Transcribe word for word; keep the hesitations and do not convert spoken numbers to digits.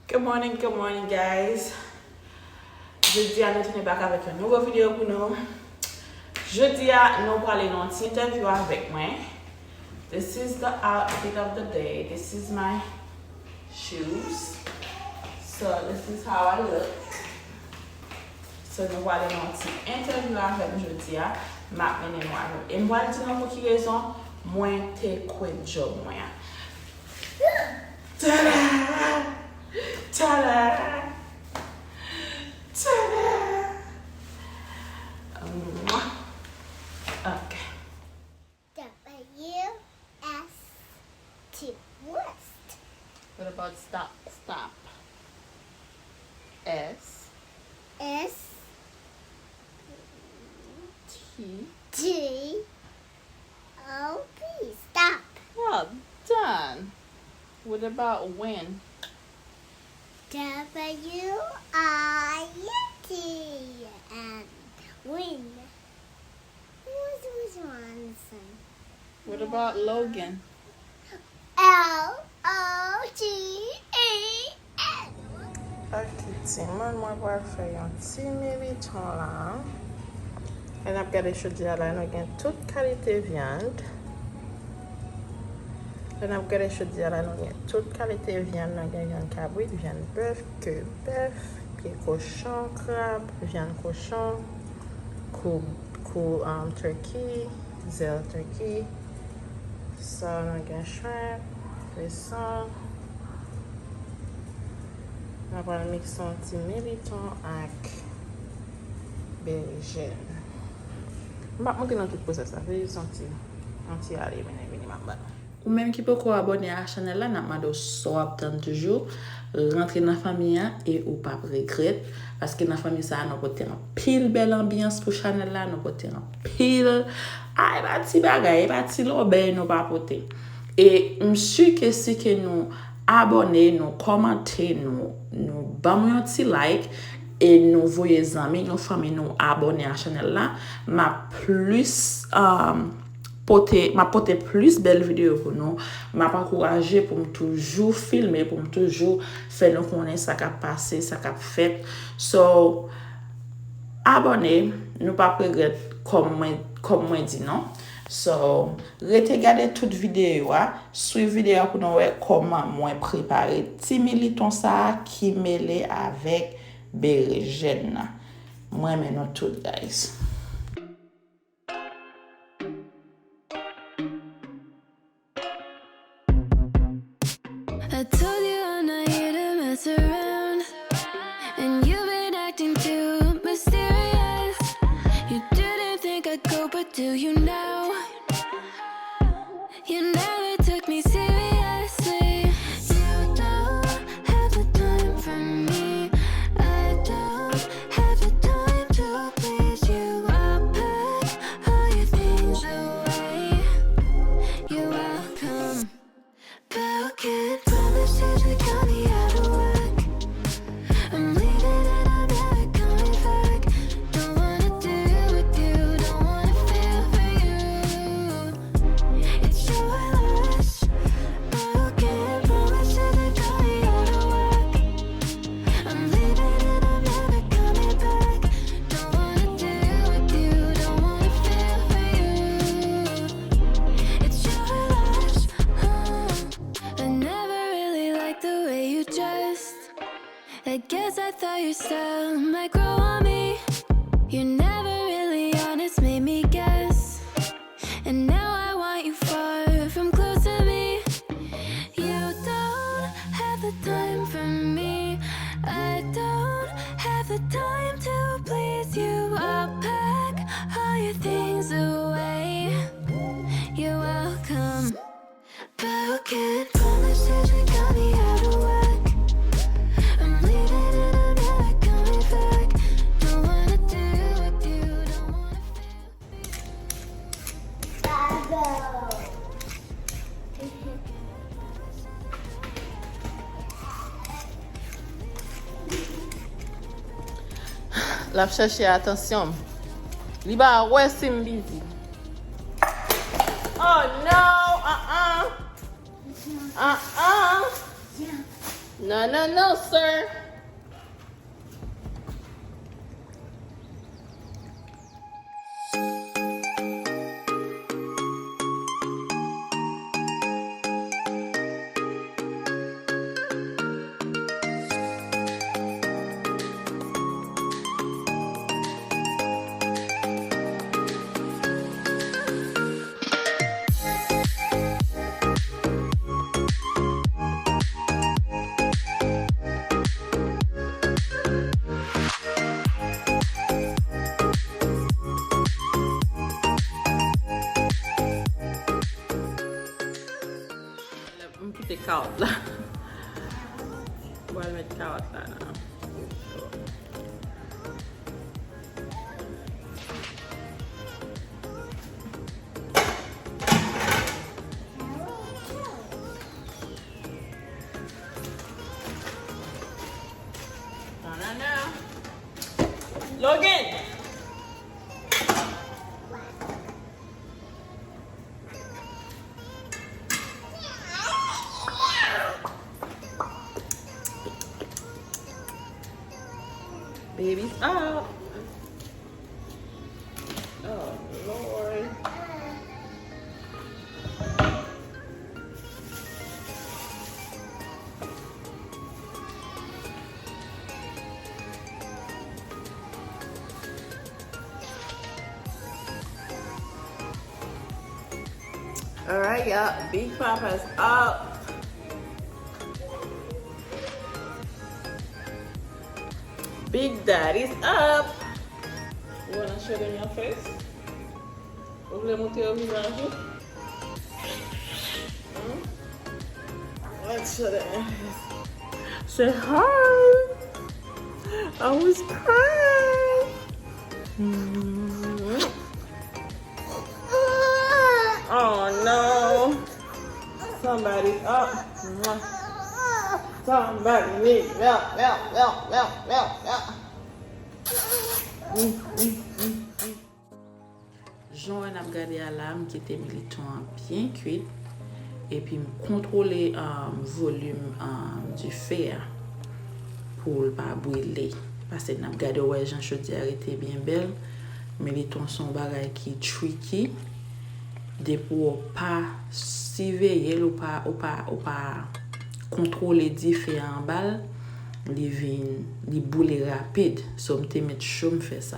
Good morning, good morning, guys. Jodi a nou tounen back avèk yon nouvo videyo pou nou. Jodi a nou prale nan yon ti entèvyou avèk mwen. This is the outfit of the day. This is my shoes. So this is how I look. So nou prale nan yon ti entèvyou avè m jodi a. M ap mennen nou avè m. E m pral di nou pou ki rezon mwen te quit job mwen an. Tada! Tada! Tada! Mwah! Ok. W S T. West. What about stop? Stop. S. S. T. T. O P. Stop. Well done. What about win? W I N. Win. What about Logan? L O G A N. Ok, timoun, mwen pral fè yon ti militon la. Lè n ap gade chaudière la, nou gen tout kalite vyann. Lè n ap gade chaudière la, nou gen tout kalite vyann. Nou gen vyann kabrit, vyann bèf, ke bèf, pye kochon, krab, vyann kochon, kou, kou, um, turkey, zèl turkey. Sa, nou gen shrimp, feson. Nou pral mikse yon ti militon ak berejèn. M p ap montre nou tout pwosès la, se jis yon ti, yon ti ale mennen vini m ap ba nou. Ou menm ki poko abòne a chanèl la, n ap mande w sa w ap tann toujou. Rantre nan fanmi an e ou p ap regrèt. Paske nan fanmi sa a, nou pote anpil bèl anbyans pou chanèl la, nou pote anpil. A, e pa ti bagay, e pa ti lòbèy nou pa pote. E m si ke si ke nou abòne, nou kòmante, nou, nou ban m yon ti like, e nou voye zanmi nou, fanmi nou abòne a chanèl la, m ap plis, um, pote, m ap pote plis bèl videyo pou nou. M ap ankouraje pou m toujou filme, pou m toujou fè nou konnen sa k ap pase, sa k ap fèt. So, abòne, nou p ap regrèt kòm mwen, kòm mwen di non. So, rete gade tout videyo a, swiv videyo a pou nou wè kòman mwen prepare ti militon sa a ki mele avèk berejèn nan. Mwen renmen nou tout, guys. I told you I'm not here to mess around, and you've been acting too mysterious. You didn't think I'd go, but do you now? You never took me seriously. You don't have the time for me. I don't have the time to please you. I pack all your things away. You're welcome. Broken promises that got me out of whack. I'm leaving and I'm never coming back. Don't wanna deal with you, don't wanna feel for you. It's your loss. Broken promises that got me out of whack. I'm leaving and I'm never coming back. Don't wanna deal with you, don't wanna feel for you. It's your loss. Oh. I never really liked the way you dressed. I guess I thought your style might grow on me. You're never really honest, made me guess. And now I want you far from close to me. You don't have the time for me. I don't have the time to please you. I'll pack all your things away. You're welcome. Broken promises that got me out of whack. I'm leaving and I'm never coming back. Don't wanna deal with you, don't wanna feel. L ap chèche atansyon m. Li pa wè si m bizi. Oh no! Uh-uh! Uh-uh! No, no, no, sir. M kite kawòt la. M pral met kawòt la nan. Logan! Baby's up. Oh, Lord. Alright, y'all. Big Papa's up. Big Daddy's up. You wanna show them your face? Ou vle montre yo vizaj ou? Hmm? Let's show them your face. Say hi. I was crying. Mm-hmm. Oh no. Somebody's up. Somebody need help, help, help, help, help, help. Jan w wè n ap gade a la, m kite militon an byen kwit. Epi m kontwole, um, volim, um, dife a pou l pa brile. Paske n ap gade, w wè jan chodyè a rete byen bèl. Militon se yon bagay ki tricky. Depi w pa siveye l, ou pa, ou pa, ou pa kontwole dife a anba l, li vin, li boule rapid. So, m te met cho, m fè sa.